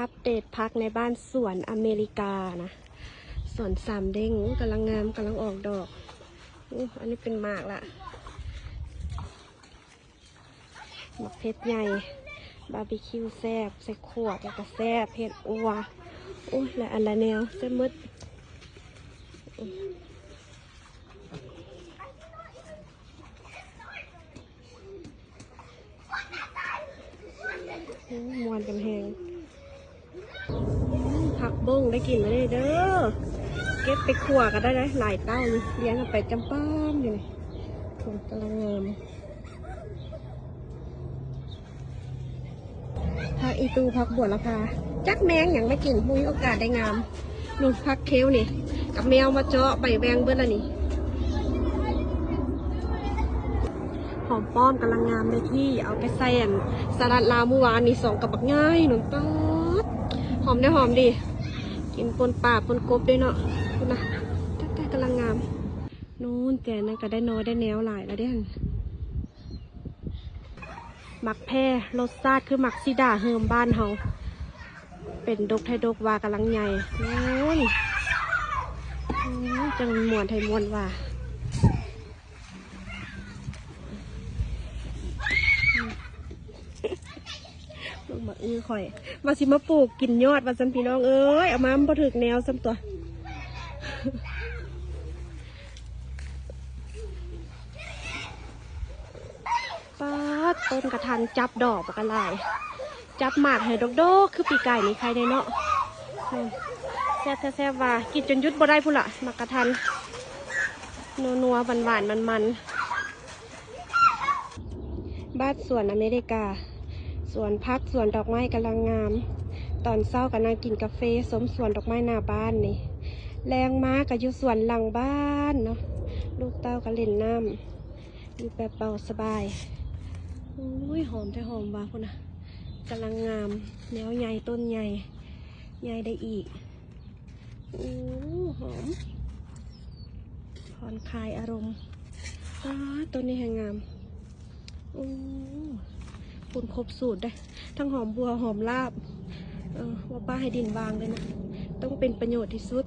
ອັບເດດຜັກໃນບ້ານສວນອາເມລິການະ ສວນສາມເດ້ງ ໂອ້ ກຳລັງງາມ ກຳລັງອອກດອກ. ໂອ້ ອັນນີ້ເປັນໝາກລະ ໝາກເຜັດໃຫຍ່ ບາບີຄິວແຊບ ໃສ່ຂວດແລ້ວກໍແຊບ ເຜັດອົວ ໂອ້ຍ ຫຼາຍອັນຫຼາຍແນວ ແຊບໝົດ. ໂອ້ ມ່ວນກັນແຮງ. ອືມ ຜັກບົ້ງໄດ້ກິນແລ້ວເດີ ເກັບໄປຂົ້ວກໍໄດ້ ຫຼາຍເຕົ້າຢູ່ ລຽງກັນໄປຈຳປ້ອມຢູ່ນີ້ ໂອ້ ກຳລັງງາມ. ຜັກອີຕູ ຜັກບົວລະພາ ຈັກແມງຫຍັງມາກິນ ບໍ່ມີໂອກາດໄດ້ງາມ. ນຸ່ນ ຜັກເຄວນີ້ ກັບແມວມາເຈາະໃບແຫວ່ງເບິດລະນີ້. ຫອມປ້ອມກຳລັງງາມເລີຍ ທີ່ເອົາໄປໃສ່ອັນສະຫຼັດລາວມື້ວານນີ້ ສອງກັບບັກໃຫຍ່ນັ້ນ ປາດ ຫອມເດ້ ຫອມດີ ກິນປົ່ນປາປົ່ນກົບເດ້ເນາະ. ພຸ້ນນະ ຈັກກະກຳລັງງາມ. ນູ້ນ ແຈນັ້ນກໍໄດ້ໜໍ່ໄດ້ແນວຫຼາຍລະເດ້ຫັ້ນ. ໝາກແພ ລົດຊາດຄືໝາກສີດາເຮີມບ້ານເຮົາ ເປັນດົກແທ້ດົກວ່າ ກຳລັງໃຫຍ່. ໂອ້ຍ ໂອ້ຍ ຈັ່ງມ່ວນໄທມ່ວນວ່າ. ເບິ່ງໝາກອື້ຂ້ອຍ ວ່າຊິມາປູກກິນຍອດວ່າຊັ້ນ ພີ່ນ້ອງເອີຍ ເອົາມາມັນບໍ່ຖືກແນວຊ້ຳຕົວະ. ປາດ ຕົ້ນກະທັນຈັບດອກບັກຫຼາຍ ຈັບໝາກໃຫ້ດອກໆ ຄືປີກາຍນີ້ໄຄແດ່ເນາະ. ອືມ ແຊບແທ້ແຊບວ່າ ກິນຈົນຢຸດບໍ່ໄດ້ພຸ້ນລະ ໝາກກະທັນ ນົວໆ ຫວານໆ ມັນໆ. ບ້ານສວນອາເມລິກາ ສວນຜັກ ສວນດອກໄມ້ກຳລັງງາມ. ຕອນເຊົ້າກໍນັ່ງກິນກາເຟຊົມສວນດອກໄມ້ໜ້າບ້ານນີ້ ແລງມາກໍຢູ່ສວນຫຼັງບ້ານເນາະ ລູກເຕົ້າກໍຫຼິ້ນນ້ຳ ຢູ່ແບບເບົາສະບາຍ. ໂອ້ຍ ຫອມແທ້ຫອມວ່າ ພຸ້ນນະ ກຳລັງງາມ ແນວໃຫຍ່ ຕົ້ນໃຫຍ່ ໃຫຍ່ໄດ້ອີກ. ໂອ້ ຫອມ ຜ່ອນຄາຍອາລົມ. ປາດ ຕົ້ນນີ້ແຮງງາມ. ໂອ້ ປຸ້ນຄົບສູດເດ້ ທັງຫອມບົວ ຫອມລາບ ເອີ ວ່າປ້າໃຫ້ດິນວ່າງເລີຍນະ ຕ້ອງເປັນປະໂຫຍດທີ່ສຸດ.